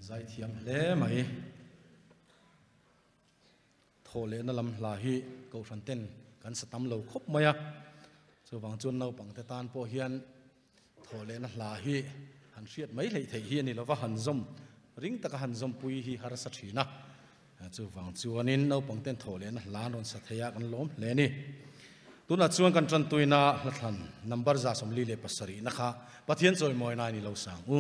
Zaithiam hle mai. Thawh lehna lam hla hi Kohhran ten kan sa tam lo khawp mai a, chuvang chuan naupangte tan pawh hian thawh lehna hla hi han hriat mai hleih theih hi a ni lova, han zawm ring taka han zawmpui hi harsa thin a. Chuvang chuanin naupangten thawh lehna hla an rawn sa thei a, kan lawm hle a ni. Tunah chuan kan tantuina hlathlan number 47 na kha Pathian chawimawina a ni lo sang u.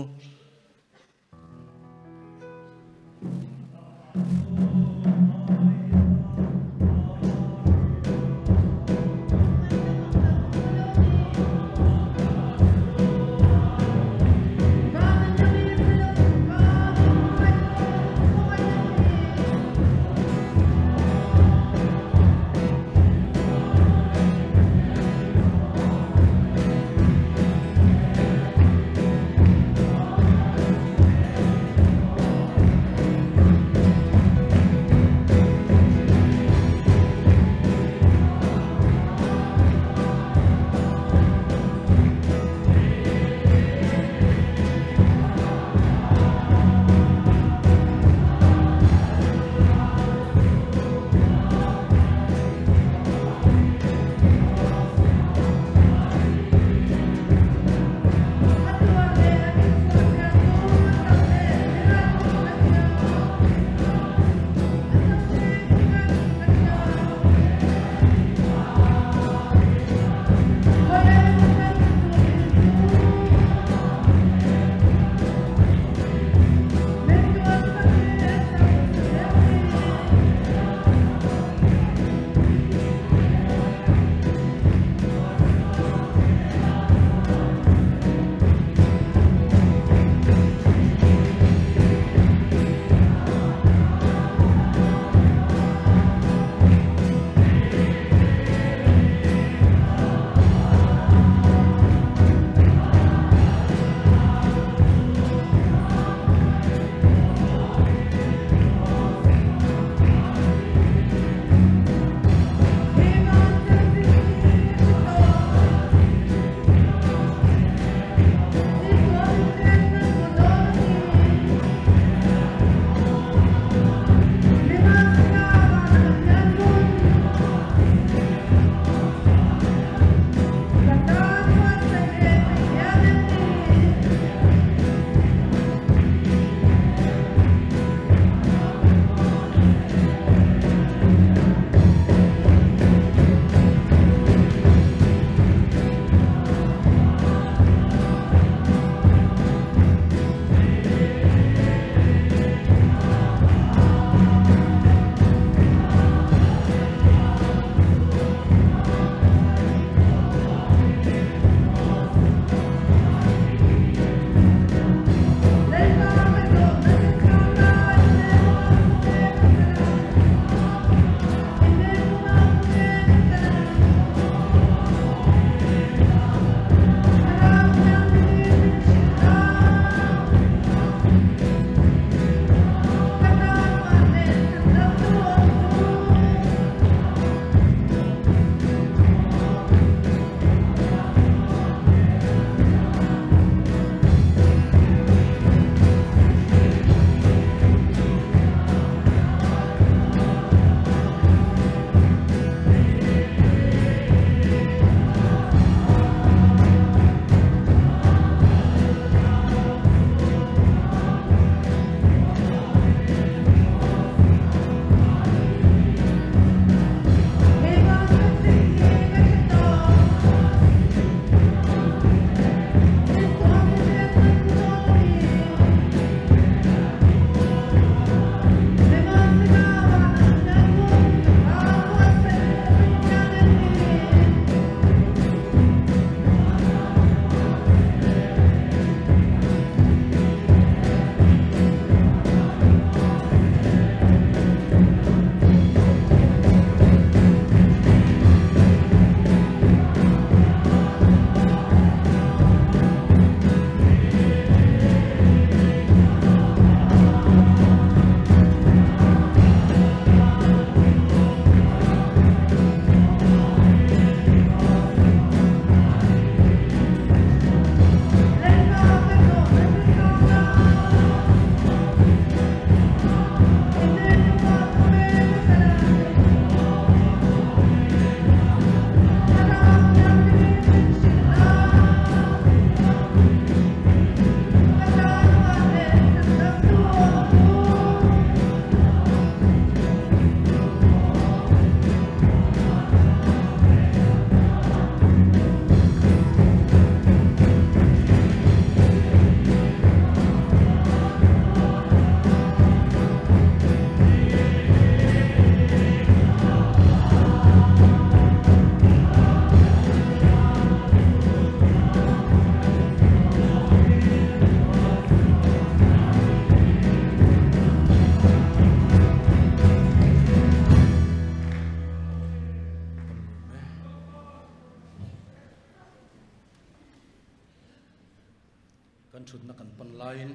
Kan thutna kan pan laiin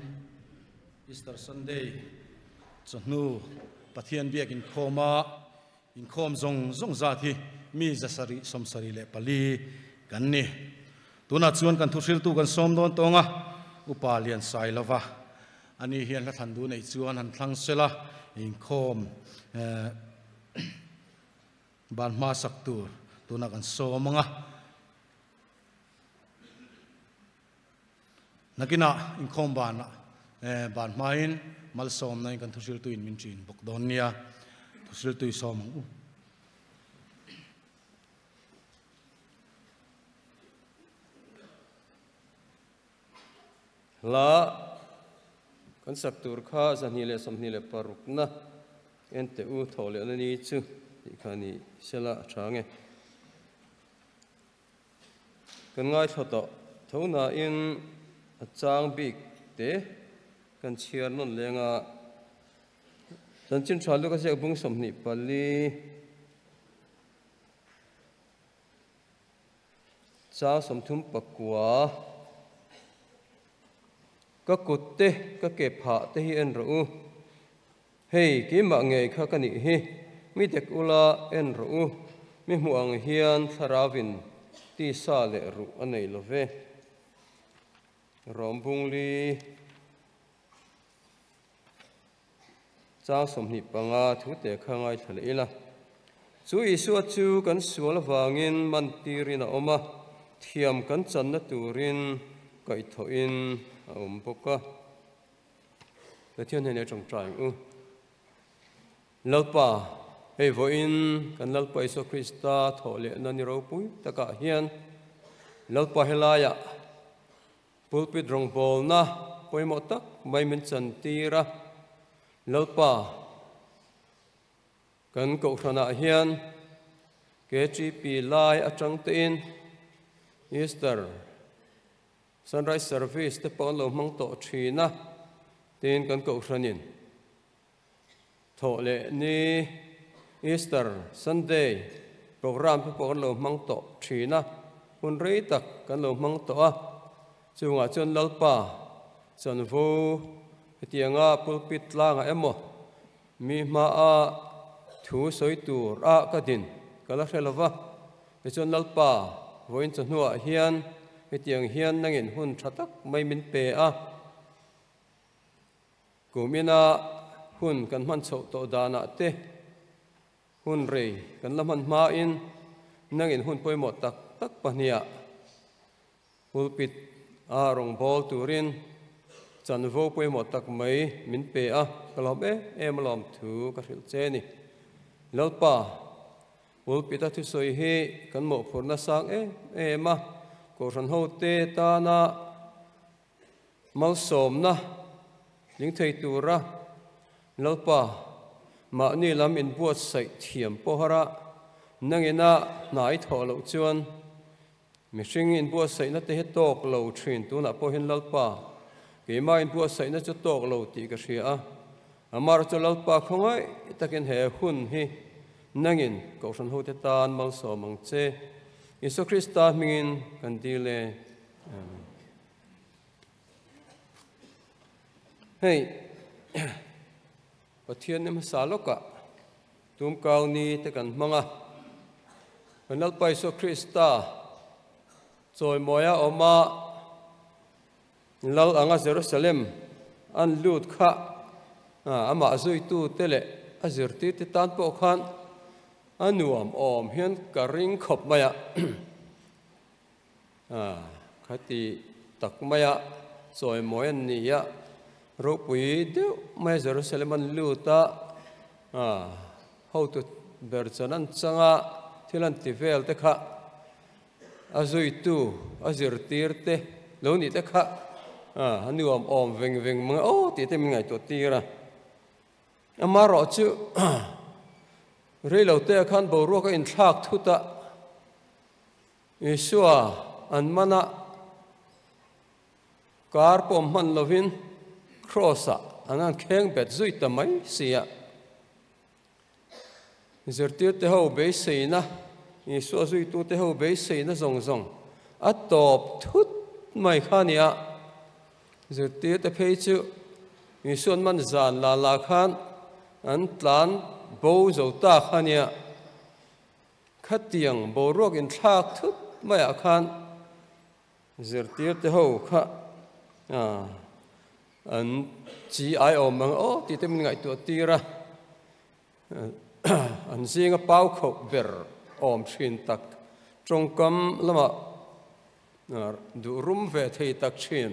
Easter Sunday chawhnu Pathian biak inkhawma inkhawm zawng zawng zat hi mi 774 kan ni. Tunah chuan kan thuhriltu kan sawm dawn tawng a, Upa Lian Sailova ani hian hla thlan duh neih chuan han thlang sela inkhawm ban hmasak tur tunah kan sawm ang a. Nakinah inkhawm banah ban hmain malsawmna in kan thuhriltuin min ṭin bawk dawn nia, thuhriltui sawm ang u. Hla kan sak tur kha 226na en teh u thawh lehna ni chu tih kha ni sela a tha nge. Kan ngaithla tawh tho nain a chang bik te kan chhiar nawn leng a, chanchin tha luka ziak bung 24 chang 39 ka kut te ka ke phah te hi en rawh u, hei keimah ngei kha ka nih hi, mi dek ula en rawh u, mi hmuh ang hian thlaravin tisa leh ruh a nei lo ve. Rawm bung li chang 25 thu te kha ngaithla leh ila. Chu Isua chu kan sual avangin man tirin a awm a, thiam kan channa turin kaihthawhin a awm bawk a. Pathian hnenah i tawngtai ang u. Lalpa, hei vawiin kan Lalpa Isua Krista thawh lehna ni ropui takah hian Lalpa helaiah pulpit rawngbawlna pawimawh tak mai min chantir a. Lalpa, kan kohhranah hian KTP lai atang tein Easter Sunrise Service te pawh an lo hmang tawh thin a, tin kan kohhranin thawh leh ni Easter Sunday program te pawh kan lo hmang tawh thin a, hun rei tak kan lo hmang tawh a, chungah chuan Lalpa chanvo hetianga pulpit tlangah emaw mi hmaa thu sawi tur a ka din ka la hre lova, tichuan Lalpa vawiin chawhnuah hian hetiang hian nangin hun tha tak mai min pe a, kumina hun kan hman chhoh tawh danah te hun rei kan la hman hmain nangin hun pawimawh tak tak pahniah pulpit a rawngbâwl turin chanvo pawimawh tak mai min pe a, ka lawm em em alawm thu ka hrilh che ni. Lalpa, pulpit a thusawi hi kan mawhphurhna sang em em a, kohhran hote tana malsawmna tling thei tura Lalpa, mahni lam inbuatsaih thiam pawhara nangina hnai thawh loh chuan mihring inbuatsaihna te hi tawk lo thin tunah pawh hian Lalpa, keimah inbuatsaihna chu tawk lo tih ka hria a, amar chu Lalpa khawngaih takin he hun hi nangin kohhran hote tan malsawm ang che. Isua Krista hmingin kan dil e. Amen. Hei, Pathian ni hmasa lawkah tumkau ni te kan hmang a, kan Lalpa Isua Krista chawimawia awma Lal anga Jerusalem an lut kha amah zuitu te leh a zirtir te tan pawh khan a nuam awm hian ka ring khawp mai a. Khati tak maia chawimawi an ni a, ropui deuh mai Jerusalem an lut a, hotu ber chuan an chang a, thil an ti vel te kha a zuitu a zirtir te lo nih te kha a nuam awm veng veng mang aw tih te min ngaihtuah tir a. Amaherawh chu reilo te khan boruak a inthlak thut a, Isua an mana kar pawm hman lovin cross-ah an han kheng bet zui ta mai si a. Zirtirte ho beiseina, Isua zuitute ho beiseina zawng zawng a tawp thut mai kha a ni a. Zirtirte phei chu Isuan man zan la la khan an tlan bo zo ta kha nia. Khatiang boruak in thlak thut maiah khan zirtirte ho kha an chi ai awm ang aw tih te min ngaihtuah tir a. An zinga pau khoh ber awm thin tak tawngkam lamah duh rum ve thei tak thin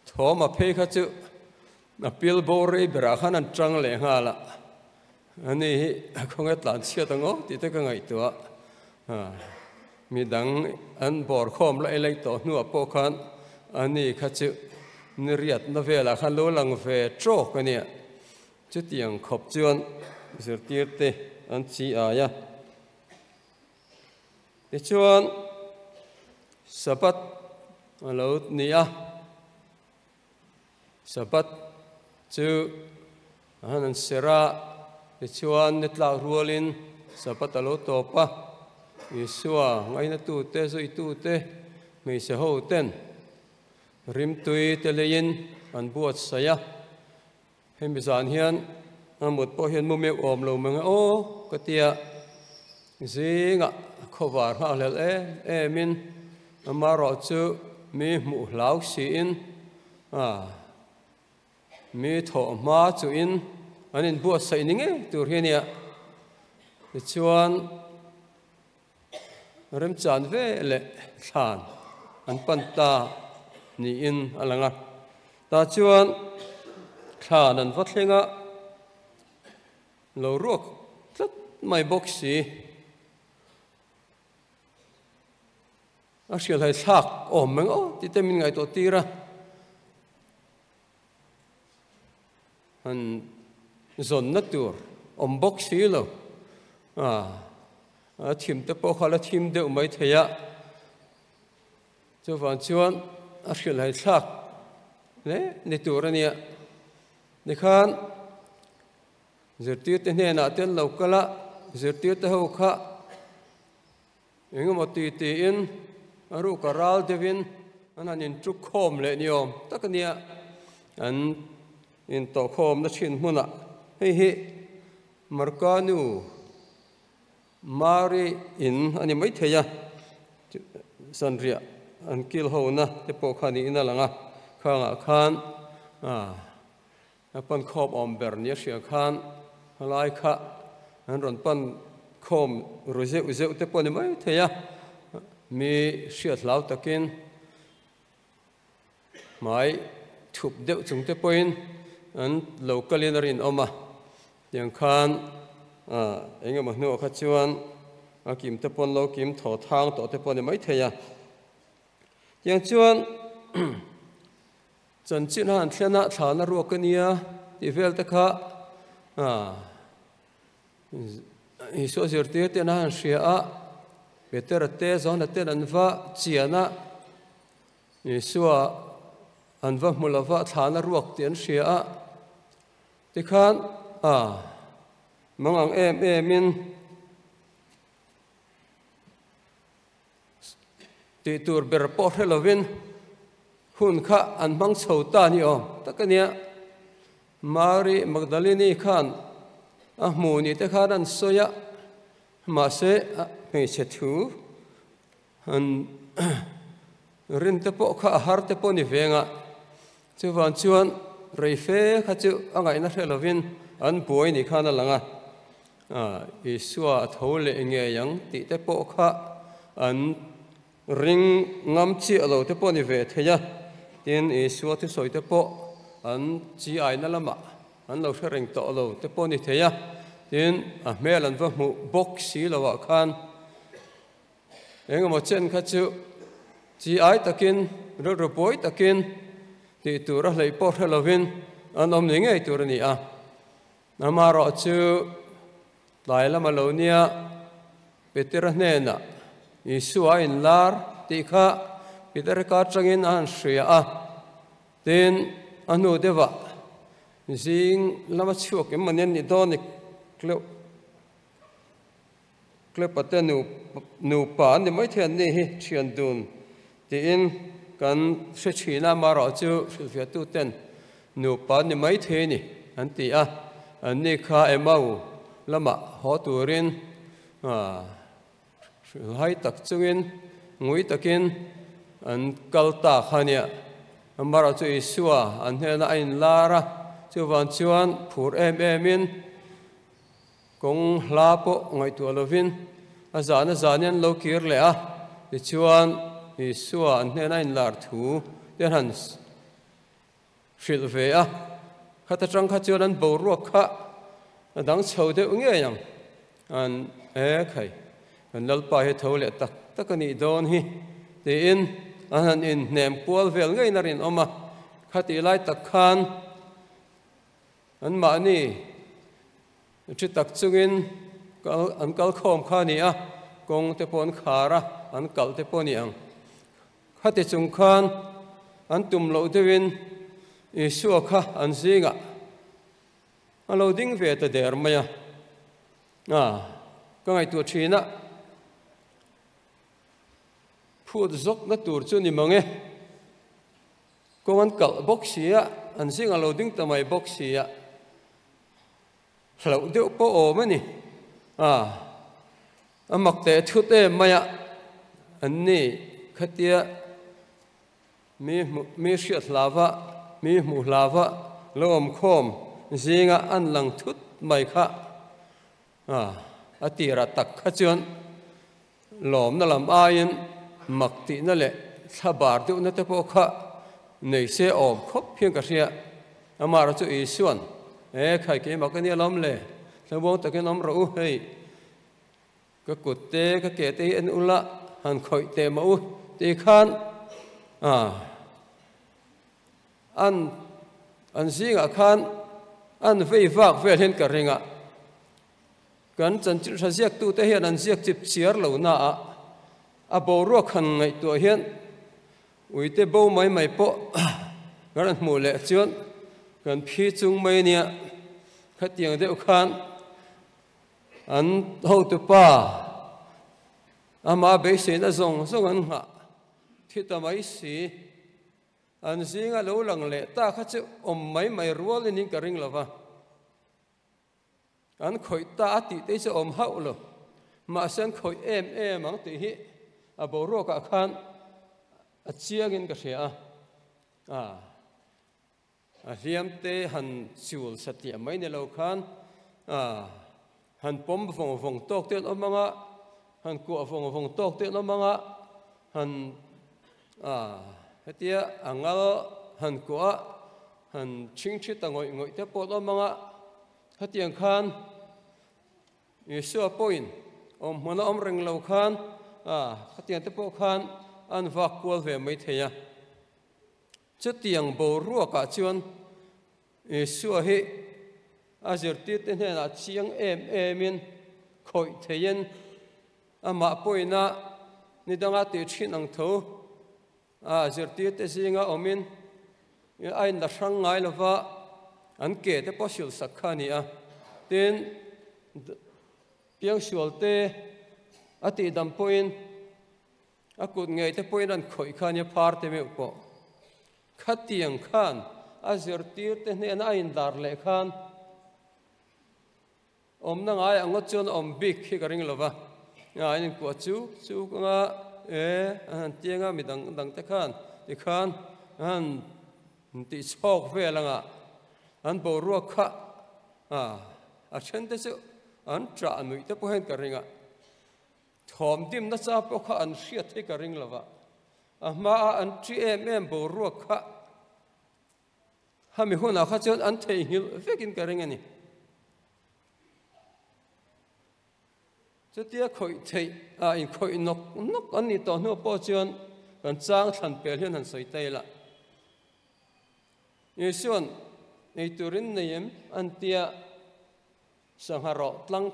thawm a phei kha chu a pil bo rei berah khan an tang leh nghal a. Ani hi khawnge tlan chhiat ang aw tih te ka ngaihtuah a. Mi dang an bawr khawm laih laih tawh hnuah pawh khan ani kha chu ni riatna velah khan lo lang ve tawk a nia. Chutiang khawp chuan zirtirte an chi ai a. Tichuan Sabbath a lo ni a. Sabbath chu a han an serh a, tichuan ni tlak rualin Sabbath a lo tawp a. Isua ngainatute, zuitute, hmeichhe hoten rimtui te leiin an buatsaih a. Hemi zan hian a mut pawh hian mu meuh awm lo mang e aw ka ti a, zingah khawvar nghakhlel em emin amaherawh chu mi hmuh hlau siin a mi thawh hma chuhin an inbuatsaih ni ngei tur hi a nia. Tichuan remchan ve leh thlan an pan ta niin a lang a. Tah chuan thlan an va thleng a, lo ruak tlat mai bawk si. A hrialhai thlak awm meng aw tih te min ngaihtuah tir a. Han zawnna tur awm bawk si lo. A thim te pawh kha la thim deuh mai thei a. Chuvang chuan a hrilhhai thlak hle ni tur a nia. Tikhan zirtirte hnenah te an lo kal a, zirtirte ho kha engemaw ti tiin a ruka ral deuhin an han intuk khawm leh ni awm tak a nia. An intawhkhawmna thin hmunah hei hi Marka nu Mari in a ni maithei a, zanriah an kil hona te pawh kha niin a lang a, khangah khan a pan khawm awm ber nia hria khan halai kha an rawn pan khawm ru zeuh zeuh te pawh a ni maithei a, mi hriat hlau takin Hmai thup deuh chung te pawhin an lo kalin a rinawm a, tiang khan eng emaw hnuah kha chuan a kim te pawn lo kim thaw thang tawh te pawh a ni maithei a. Tiang chuan chanchin a han thlen a, thlana ruak a nia tih vel te kha Isua zirtir ten a han hria a, Petera te Johana ten an va chian a, Isua an va hmu lova thlana ruak tih an hria a, tikhan a mangang em emin tih tur ber pawh hre lovin hun kha an hmang chho ta ni awm tak a nia. Mary Magdalene khan a hmu ni te khan an sawi a, mahse hmeichhe thu An rin te pawh kha a har te pawh ni veng a, chuvang chuan rei fe kha chu a ngaihna hre lovin an buai ni khan a lang a, Isua a tho leh ngei ang tih te pawh kha an ring ngam chiah lo te pawh ni ve thei a, tin Isua thusawi te pawh an chi aina lamah an lo hre reng tawh lo te pawh ni thei a, tin a hmel an va hmuh bawk si loah khan Engemaw chen kha chu chi ai takin, rilru buai takin tih tur a hleih pawh hre lovin an awm ni ngei tur a ni a. Amaherawh chu tlai lama lo nia Petera hnenah Isua a inlar tih kha Petera ka atangin a han hria a, tin a hnu deuhah zing lama chhuak em mawni an nih dawn i kleuh. Klepa te nupa an ni maithei an ni hi thian dun tiin kan hre thin a, amaherawhchu hrilhfiahtuten nupa ni mai thei a ni an ti a, anni kha Emau lamah haw turin hrilhhai tak chungin ngui takin an kal ta kha a nia. Amaherawhchu Isua an hnenah a inlar a, chuvang chuan phur em emin Kawng hla pawh ngaihtuah lovin a zahna zahni an lo kir leh a, tichuan Isua an hnena inlar thu te an han hrilh ve a, khata tang kha chuan an boruak kha a dang chho deuh ngei ang, an e khai kan Lalpa hi tho leh tak tak a nih dawn hi tiin an han inhnem kual vel ngeiin a rinawm a, khatih lai tak khan Anmahni thi tak chungin kal an kal khawm kha a ni a, kawng te pawh an khar a, an kalh te pawh a ni ang. Khati chung khan an tum loh deuhin Isua kha an zingah a lo ding ve ta der mai a. A, ka ngaihtuah thin a, phut zawkna tur chu ni mang e. Kawng an kalh bawk si a, an zing a lo ding ta mai bawk si a, hlauh deuh pawh awm a ni. A, a mak teh thut em mai a, an ni khatia mi hmuh mi hriat hlava, mi hmuh hlava lo awm khawm zinga an lang thut mai kha a, a tirah tak kha chuan Lawmna lam aiin mak tihna leh thla bar deuhna te pawh kha nei se awm khawp hian ka hria. Amara chu Isua'n, E khai keimah ka nia lawm le, thlamuang takin awm rawh u, hei ka kut te ka ke te hi en ula han khawih teh mah u tih khan a an an zingah khan an vei vak vel hian ka ring a. Kan chanchin hra ziaktute hian an ziak chip chiar lo na a, a boruak han ngaihtuah hian uite bo mai mai pawh kan rawn hmuh leh chuan kan phi chung mai nia khatiang deuh khan an hotupa ama beiseina zawng zawng an nghah thi ta mai si. An zinga lo lang leh ta kha chu awm mai mai rualin in ka ring lo va. An khawih ta a tih te hi chu a awm hauh lo. Mahse an khawih em em ang tih hi a boruakah khan a chiangin ka hria a. A, a hliam te han chul satliah mai ni lo khan a, han pawm vawng vawng tawk te an awm ang a, han kuah vawng vawng tawk te an awm ang a, han a, hetia a ngal han kuah a, han chhingchhi ta ngawih ngawih te pawh an awm ang a. Khatiang khan Isua pawhin awm hmun a awm reng lo khan a, khatiang te pawh khan an vak kual ve mai thei a. Chutiang boruakah chuan Isua hi a zirtirte hnenah chiang em emin khawih theiin amah pawhin a ni danga tih thin ang tho A zirtirte zinga awmin a inla hrang ngai lova, an ke te pawh sil sak kha a ni a. Tin, piangsualte a tihdam pawhin a kut ngei te pawhin an khawih kha a nia, phar te meuh pawh. Khatiang khan a zirtirte hnena a indar leh khan Awmna ngai ang ngawt chuan awm bik hi ka ring lo va, a in inkuah chu chu kawng a e a han tiang a, mi dang dang te khan tikhan a han tih chhawk vel anga an boruak kha a a then te chu an ṭah nuih te pawh hian ka ring a, thawm dimna cha pawh kha an hriat hi ka ring lo va, a hmaa an ṭi em em boruak kha. Hemi hunah kha chuan an theihnghilh vekin ka ring a ni. Chutia khawih theih a inkhawih nawk nawk an nih tawh hnu pawh chuan kan chang thlan pel hian han sawi ta ila. Isua'n ei turin nei em an tia sangha rawh tlang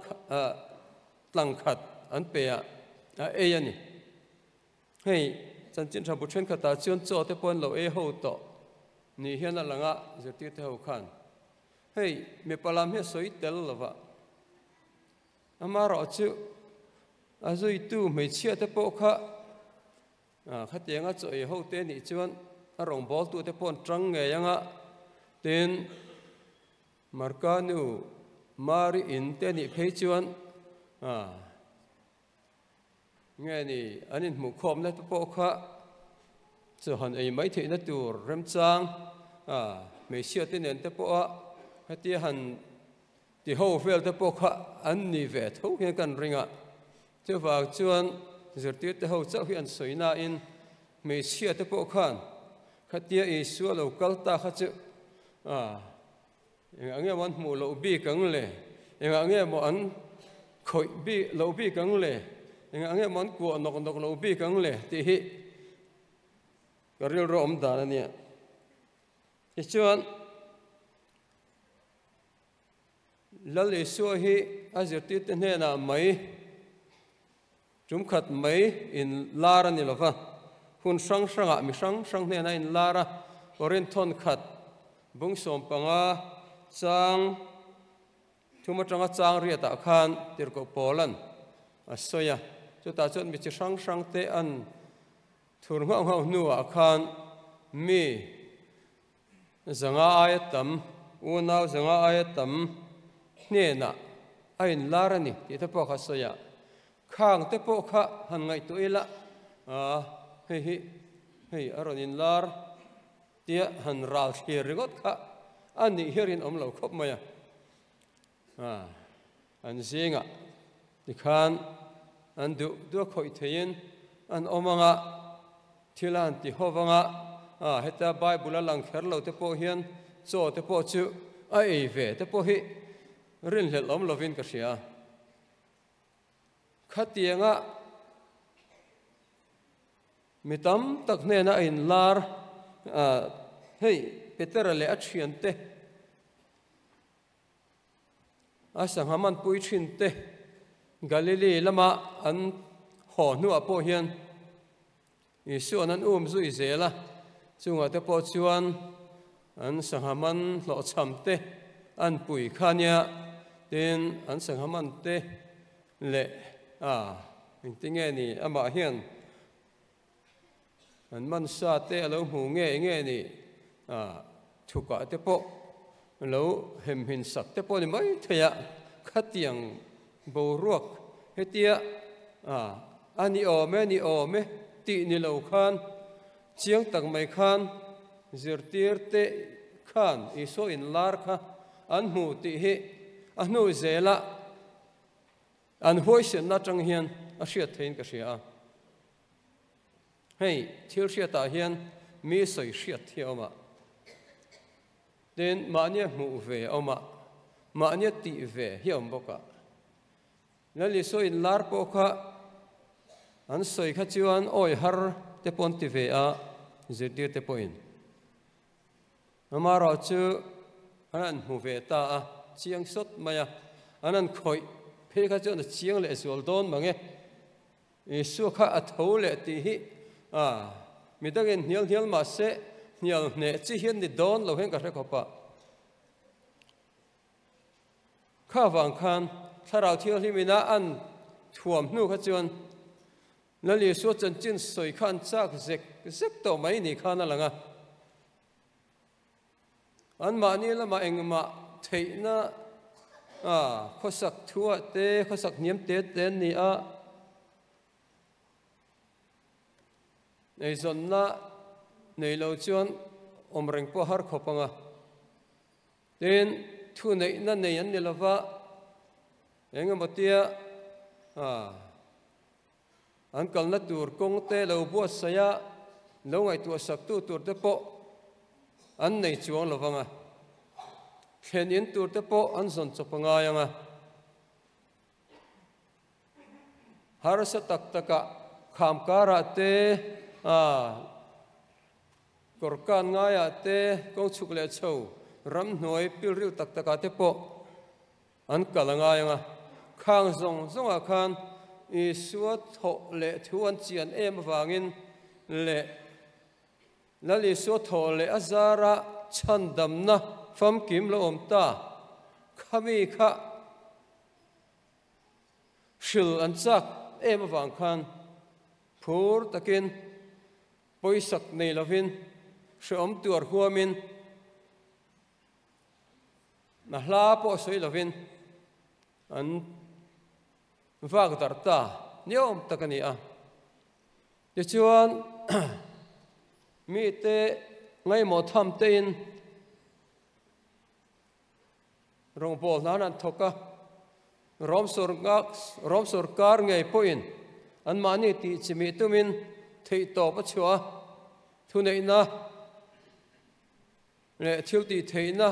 tlang khat an pe a, a ei a ni. Hei, chanchin tha bu thenkhatah chuan chaw te pawh an lo ei ho tawh ni hian a lang a, zirtirte ho khan. Hei, mipa lam hi a sawi tel lo va, amaherawhchu a zuitu hmeichhia te pawh kha Khatianga chaw ei ho te nih chuan a rawngbâwl tute pawh an ṭang ngei ang a, tin, Marka nu Mari in te nih phei chuan nge ni an inhmuhkhawmna te pawh kha chaw han ei mai theihna tur remchang hmeichhia te nen te pawha hetia han Ti ho vel te pawh kha an ni ve tho hian kan ring a, chuvang chuan zirtirte ho chauh hi an sawi nain hmeichhia te pawh khan khatia Isua lo kal ta kha chu engah nge maw an hmuh loh bik ang le, engah nge maw an khawih bik loh bik ang le, engah nge maw an kuah nawk nawk loh bik ang le tih hi ka rilru awm dan a nia. Tichuan. Lal Isua hi a zirtirte hnenah mai tumkhat mai in lar a ni lo va, hun hrang hrangah mi hrang hrang hnenah a inlar a, Korinth thawnkhat bung 15 chang thum atanga chang riatah khan Tirhkoh Paula'n a sawi a, chutah chuan mi chi hrang hrangte an thur nghauh nghauh hnuah khan mi Zanga aia tam, unau zanga aia tam hnenah a inlar a ni tih te pawh kha sawi a, khang te pawh kha han ngaihtuah ila, aa hei hi hei a rawn inlar tia han ral thlir ringawt kha a nih hi a rinawm lo khawp mai a, aa an zingah tikhan an duh duh a khawih theiin an awm ang a, thil a han ti ho vang a, aa heta Bible a lang kher lo te pawh hian chaw te pawh chu a ei ve te pawh hi rinhlelh awm lovin ka hria. Khatianga mi tam tak hnena a inlar hei Petera leh a thiante, A sangha manpui thinte Galili lama an haw hnuah pawh hian Isua'n an um zui zel a, chungah te pawh chuan an sangha man hlawhchham te an pui kha nia, tin an sangha man te leh a engtinge ni amah hian An mansa te a lo hmu nge nge ni a, thukah te pawh lo hemhin sak te pawh ni mai thei a, khatiang boruak hetia a a ni awm e ni awm e tih ni lo khan chiang tak mai khan zirtir te khan Isua inlar kha an hmu tih hi a hnu zelah An huaisenna atang hian a hriat theiin ka hria a. Hei thil hriatah hian mi sawi hriat hi a awm a, tin mahnia hmuh ve a awm a, mahnia tih ve hi a awm bawk a. Lal Isua inlar pawh kha an sawi kha chuan awi har te pawh an ti ve a, zirtir te pawhin. Amaherawh chu an han hmu ve ta a, chiang sawt mai a, an han khawih phei kha chuan a chiang leh zual dawn mang e. Isua kha a tho leh tih hi a mi dangin hnial hnial mah se hnial hneh chi hian ni dawn lo hian ka hre khawp a. Kha vang khan Thlarau Thianghlim ina an thuam hnu kha chuan Lal Isua chanchin sawi kha an chak zek zek tawh mai ni khan a lang a. Anmahni lamah engmah theihna a khawsak thuah te, khawsak hniam te te an ni a. Eizawnna nei lo chuan awm reng pawh har khawp ang a. Tin, thuneihna nei an ni lova, engemaw tia an kalna tur kawng te lo buatsaih a, lo ngaihtuah saktu tur te pawh an nei chuang lo vang a, thlen in tur te pawh an zawn chawp a ngai ang a. Harsa tak takah kham karah te, kawrkan ngaiah te, kawng chhuk leh chho ramhnuai pilril tak takah te pawh an kal a ngai ang a. Khang zawng zawngah khan Isua thawh leh thu an chian em avangin leh Lal Isua thawh leh a zara chhandamna famkim lo awm ta khami kha Hril an chak em avang khan phur takin Pawisak nei lovin, hrehawm tuar huamin, a hla pawh sawi lovin an vak darh ta niawm tak a ni a. Tichuan, mite ngaihmawh tham tein Rawngbâwl hnan an thawk a, Rom Rom sawrkar ngei pawhin anmahni tih chimih tumin theihtawp a chhuah a, thuneihna leh thil tih theihna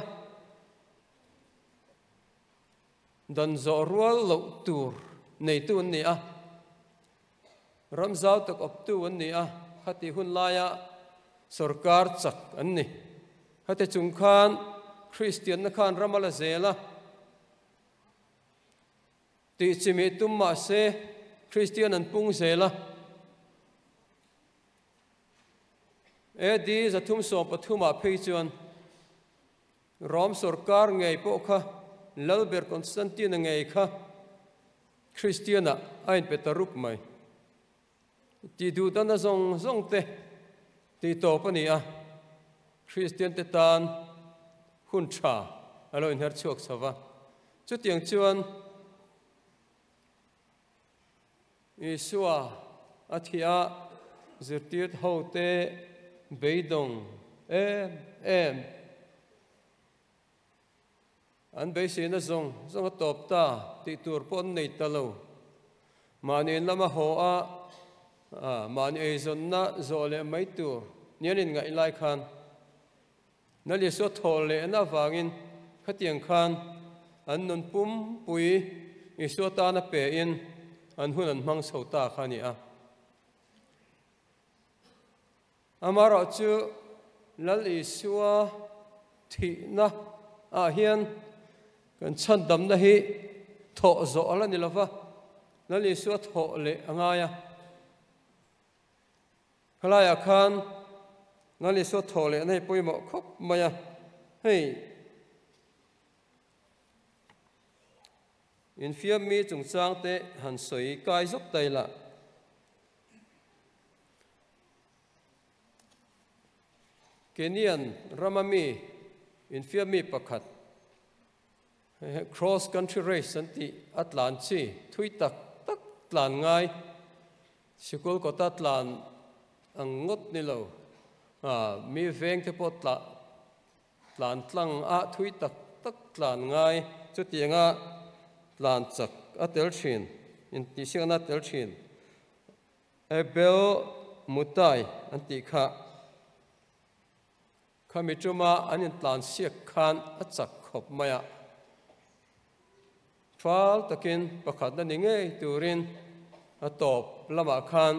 dan zawh rual loh tur neitu an ni a, ram zau tak awptu an ni a, khatih hun laia sawrkar chak an ni. Khati chung khan Kristianna khan ram a la zel a, tih chimih tum mah se Kristian an pung zel a. AD 313 ah phei chuan Rom sawrkar ngei pawh kha Lalber Constantine-a ngei kha Kristian-ah a inpe ta rup mai. Tih duh dana zawng zawng te tih tawp a ni a, Kristian te tan hun tha a lo inher chhuak chho va. Chutiang chuan Isua a thih a, zirtir ho te beidawng em em. An beiseina zawng zawng a tawp ta tih tur pawh an nei ta lo. Mahni in lama haw a, mahni eizawnna zawh leh mai tur ni an inngaih lai khan Lal Isua thaw lehna avangin khatiang khan an nun pumpui Isua tana pein an hun an hmang chho ta kha a ni a. Amaherawhchu, Lal Isua thihna ah hian kan chhandamna hi thawh zawh a la ni lova, Lal Isua thawh leh a ngai a. Khalaiah khan Lal Isua thawh lehna hi pawimawh khawp mai a, hei infiammi chungchang te han sawi kai zawk ta ila. Kenyan rama mi infiammi pakhat cross country race an tih a tlan chi thui tak tak tlan ngai sikul kawta tlan ang ngawt ni lo mi veng te pawh tla tlan tlang a thui tak tak tlan ngai chutianga tlan chak a tel thin intihsiakna a tel thin. Abel Mutai an tih kha khami tuma an intlan siak khan a chak khawp mai a, fal takin pakhatna ni ngei turin a tawp lamah khan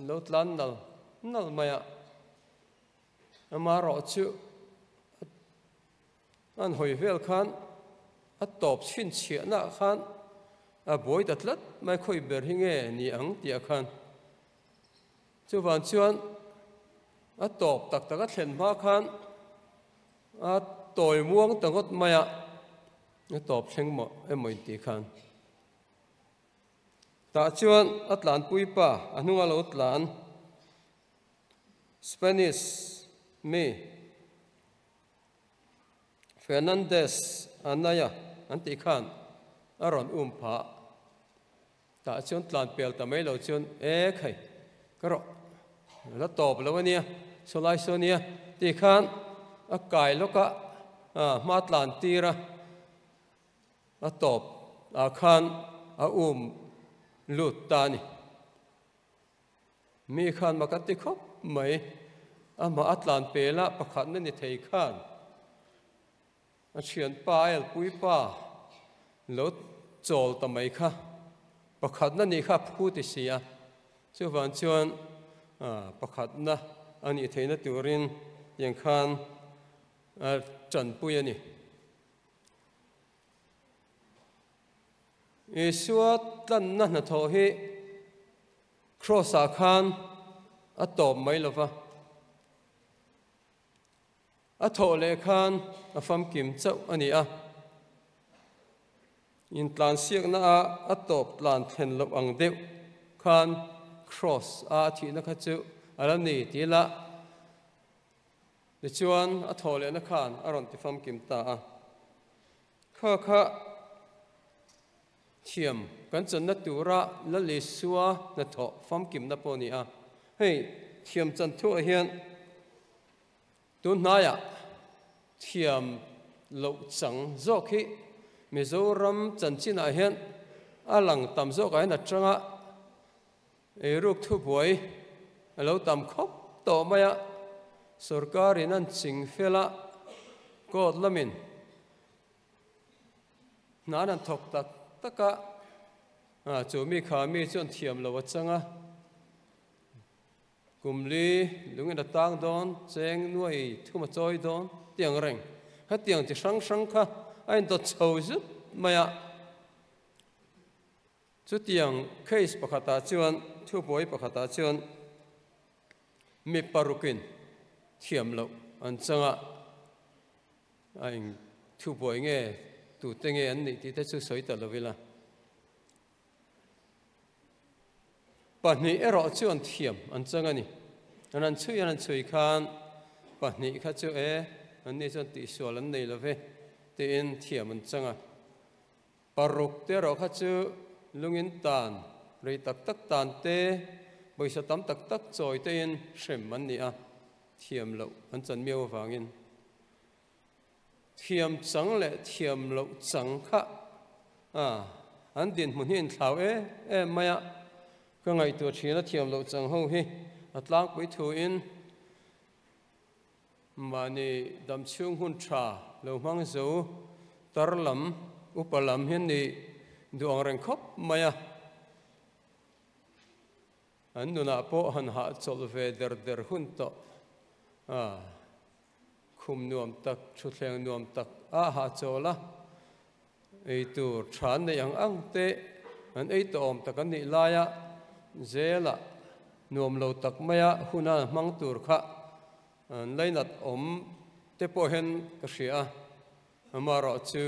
lo tlan nal nal mai a, amaherawh chu An hawi vel khan a tawp chhinchhiahnaah khan a buai ta tlat mai khawi ber hi nge ni ang tih ah khan. Chuvan chuan a tawp tak tak a thlen hma khan a tawi muang ta ngawt mai a, a tawp thleng maw emaw intih khan. Tah chuan a tlanpui pa a hnunga lo tlan Spanish mi Fernandez Anaya an tih khan a rawn um phah. Tah chuan tlan pel ta mai lo chuan, E khai, ka rawh la tawp lo a nia, saw lai saw a nia tih khan a kai lawk a, hma tlan tir a, a tawp ah khan a um lut ta a ni. Mi khan mak an ti khawp mai. Amah a tlan pel a, pakhatna ni thei khan a thianpa a elpui pa lo chawl ta mai kha pakhatna nih kha a phu ti si a. Chuvang chuan pakhatna a nih theihna turin tiang khan a tanpui a ni. Isua tlanna hnathawh hi Cross-ah khan a tawp mai lo va, a thawh leh khan a famkim chauh a ni a. Intlansiakna a a tawp tlan thlen loh ang deuh khan Cross-a a thihna kha chu a la ni ti ila. Tichuan a thawh lehna khan a rawn ti famkim ta a. Kha kha thiam kan channa tura Lal Isua hnathawh famkimna pawh a ni a. Hei thiam chan thuah hian tun hnaiah thiam loh chang zawk hi Mizoram chanchinah hian a lang tam zawkah hian a tanga Eiruk thubuai a lo tam khawp tawh mai a, sorkarin an ching fel a, court lamin hna an han thawk tak tak a, chu mi kha mi chuan thiam lo a chang a, kum li lungin a tang dawn, cheng nuai thum a chawi dawn tih ang reng, hetiang chi hrang hrang kha a indawt chho zut mai a. Chutiang case pakhatah chuan, thubuai pakhatah chuan mi parukin thiam loh an chang a, a eng thubuai nge, tute nge an nih tih te chu sawi ta lo ila. Pahnih erawh chuan thiam an chang a ni. An han chhui an han chhui khan pahnih kha chu e, anni chuan tihsual an nei lo ve tiin thiam an chang a. Paruk te erawh kha chu lungin tan, rei tak tak tan te, pawisa tam tak tak chawi tein hrem an ni a, thiam loh an chan miau avangin. Thiam chang leh thiam loh chang kha a an dinhmun hi inthlau em em mai a, ka ngaihtuah thin a thiam loh chang ho hi a tlangpui thuin Mahni damchhung hun tha lo hmang zo tar lam, upa lam hian ni duh ang reng khawp mai a. An nunah pawh han hahchawlh ve der der hun tawh a, khum nuam tak, thutthleng nuam tak a hahchawl a, eitur tha an neih ang ang te an ei tawh awm tak an nih laia zelah nuam lo tak maia huna hmang tur kha an lainat awm te pawh hian ka hria a, amaherawh chu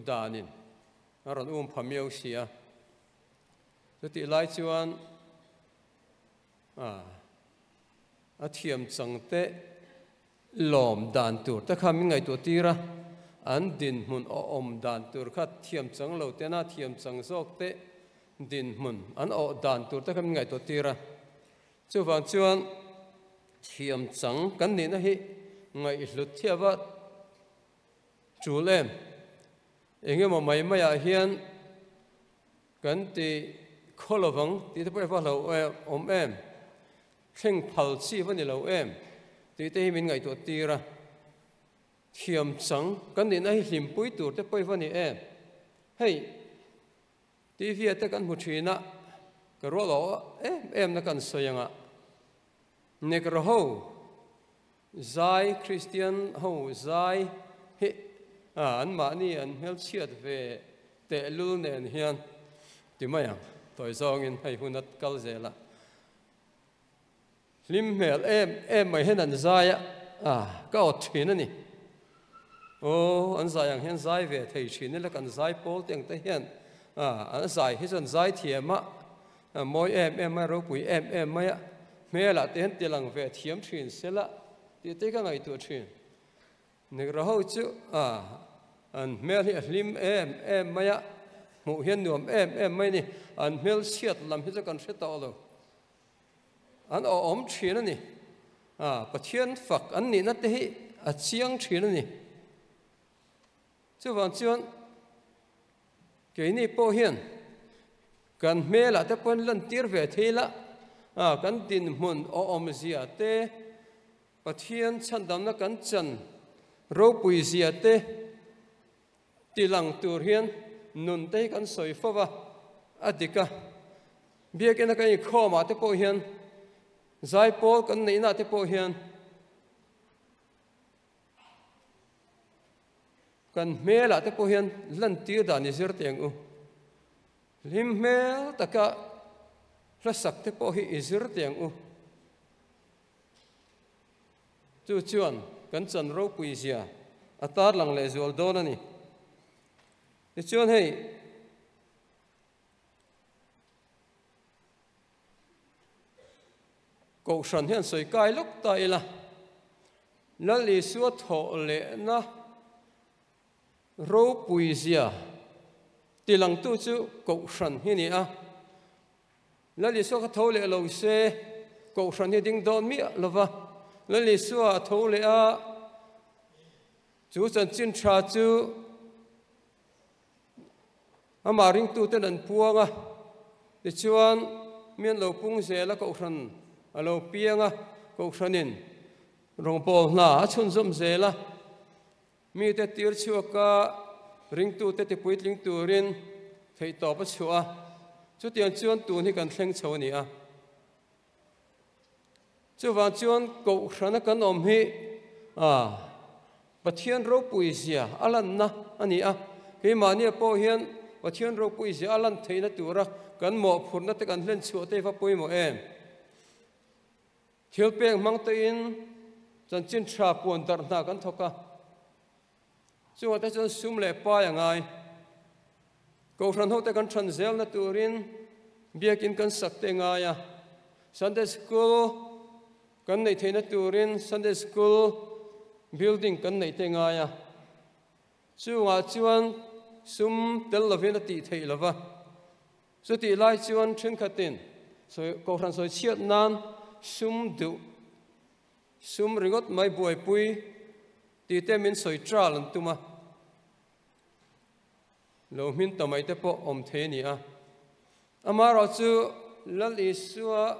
danin a rawn um pha miau si a. Chutih lai chuan a thiam chang te lawm dan tur te kha min ngaihtuah tir a, an dinhmun awh awm dan tur kha thiam chang lo tena thiam chang zawk te dinhmun an awh dan tur te kha min ngaihtuah tir a. Chuvang chuan thiam chang kan nihna hi ngaihhlut thiava tul em? Engemaw mai maiah hian kan ti khaw lovang tih te pawh hi va hlo awm em? Thleng phal chi va ni lo em? Tih te hi min ngaihtuah tir a. Thiam chang kan nihna hi hlimpui tur te pawh hi va ni em? Hei TV ah te kan hmu thin a, ka rual aw em em na kan sawi ang a, Negro ho zai, Kristian ho zai hi an mahni an hmelchhiat ve tehlul nen hian ti mai ang, tawi zawngin hei hun a kal zel a, hlim hmel em em mai hian an zai a, ka awt thin a ni. Aw, an zai ang hian zai ve thei thin ila kan zai pawl te ang te hian an zai hi chuan zai thiam a, A mawi em em mai, ropui em em mai a, hmelah te hian tilang ve thiam thin sela tih te ka ngaihtuah thin. Negra ho chu a an hmel hi a hlim em em mai a, hmuh hian nuam em em mai a ni. An hmel chhiat lam hi chu kan hre tawh lo. An awhawm thin a ni. A Pathian fak an nihna te hi a chiang thin a ni. Chuvang chuan keini pawh hian kan hmelah te pawhin lantir ve thei la, kan dinhmun awmzia te, Pathian chhandamna kan chan ropuizia te tilang tur hian nun te hi kan sawi fo va, a dik a. Biakina kan inkhawmah te pawh hian, zaipawl kan neihnaah te pawh hian, Kan hmelah te pawh hian lantir dan i zir teh ang u. Hlim hmel taka hlasak te pawh hi i zir teh ang u. Chu chuan kan chan ropui zia a tarlang leh zual dawn a ni. Tichuan hei Kohhran hian sawi kai lawk ta ila, Lal Isua thawh lehna ropuizia tilangtu chu Kohhran hi ni a. Lal Isua kha tho leh lo se, Kohhran hi ding dawn miah lo va. Lal Isua a tho leh a, chu chanchin tha chu Amah ringtuten an puang a, tichuan mi an lo pung zel a, Kohhran a lo piang a, Kohhranin rawngbâwl hna a chhunzawm zel a, mite tir chhuaka ringtute tipuitling turin theihtawp a chhuah a, chutiang chuan tun hi kan thleng chho a ni a. Chuvang chuan Kohhrana kan awm hi Pathian ropui zia a lanna a ni a, keimahnia pawh hian Pathian ropui zia a lan theihna tura kan mawhphurhna te kan hlen chhuah te hi va pawimawh em? Thil pek hmang tein chanchin tha puan darh hna kan thawk a, chungah te chuan sum leh pai a ngai. Kohhran hote kan than zelna turin biakin kan sak te ngai a, Sunday School kan neih theihna turin Sunday School building kan neih te ngai a, chungah chuan sum tel lovin a tih theih lova, chutih lai chuan thenkhatin Kohhran sawi chhiat nan sum duh sum ringawt mai buaipui tih te min sawi tral an tum a. Lo hmin ta mai te pawh awm thei a ni a. Amaherawh chu Lal Isua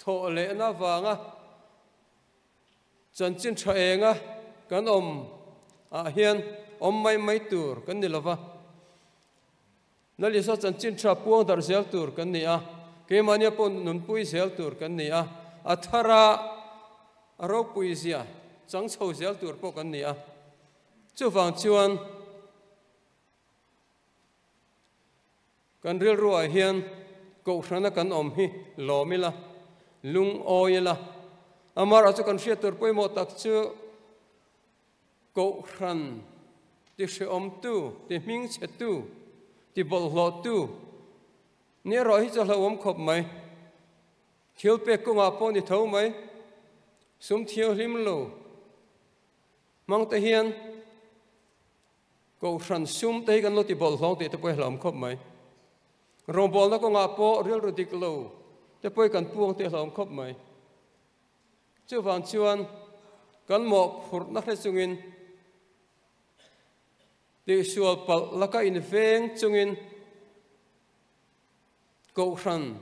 thawh lehna avanga chanchin tha enga kan awm ah hian awm mai mai tur kan ni lova. Lal Isua chanchin tha puang darh zel tur kan ni a, keimahnia pawh nunpui zel tur kan ni a, a thara a ropui zia chang chho zel tur pawh kan ni a. Chuvang chuan kan rilruah hian Kohhrana kan awm hi lawm ila, lungawi ila. Amaherawh chu kan hriat tur pawimawh tak chu Kohhran ti hrehawmtu, ti hmingchhetu, ti bawlhhlawhtu ni erawh hi chu hlauhawm khawp mai. Thil pek kawngah pawh ni tho mai, sum thianghlim lo. Hmang te hian Kohhran sum te hi kan lo ti bawlhhlawng tih te pawh hi hlauhawm khawp mai. Rawngbawlna kawngah pawh rilru dik lo te pawh hi kan puang tih hlauhawm khawp mai. Chuvang chuan kan mawhphurhna hre chungin tihsual palh laka inveng chungin Kohhran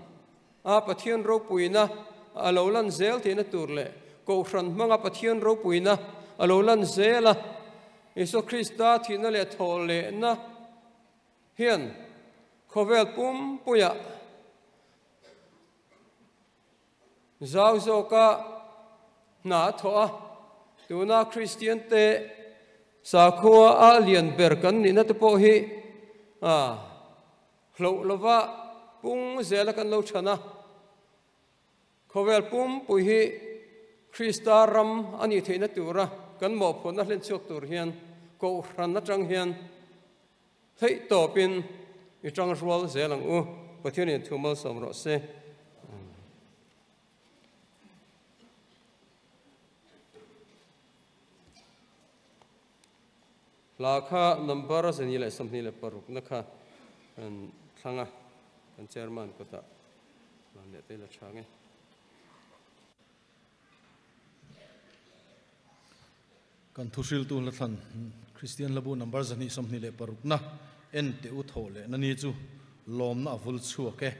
a Pathian ropuina a lo lan zel tihna tur leh Kohhran hmanga Pathian ropuina a lo lan zel a, Isua Krista thihna leh thawhlehna hian khawvel pumpuiah zau zawka hna a thawh a, tuna Kristiante sakhua a lian ber kan nihna te pawh hi a Hloh lova pung zela kan lo chhan a, khawvel pumpui hi Krista ram a nih theihna tura kan mawhphurhna hlen chhuak tur hian Kohhran atang hian theih tawpin i tang rual zel ang u. Pathianin thu malsawm rawh se. Hla kha number 126 na kha kan thlang a, kan chairman kutah hlan leh te la tha nge. Kan thuhriltu hla thlan Kristian Hlabu number 126 na en teh u tho leh na ni chu lawmna a vul chhuak e,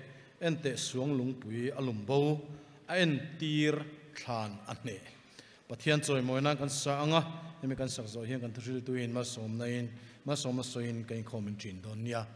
en teh suang lungpui a lum bo, a entir thlan a hneh. Pathian chawimawi nan kan sa ang a, hemi kan sak zawh hian kan thuhriltuin malsawmnain malsawmna sawiin ka inkhawm in ṭin dawn nia.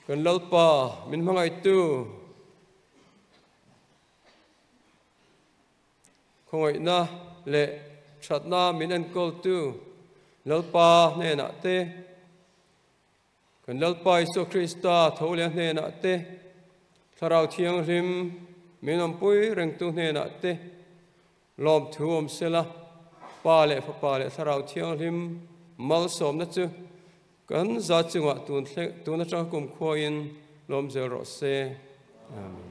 Kan Lalpa min hmangaihtu khawngaihna leh thatna min enkawltu Lalpa hnenah te, kan Lalpa Isua Krista tho leh hnenah te, Thlarau Thianghlim min awmpui rengtu hnenah te lawmthu awm sela, Pa leh Fapa leh Thlarau Thianghlim malsawmna chu kan za chungah tun thleng tun atanga kum khuain lawm zel rawh se. Amen.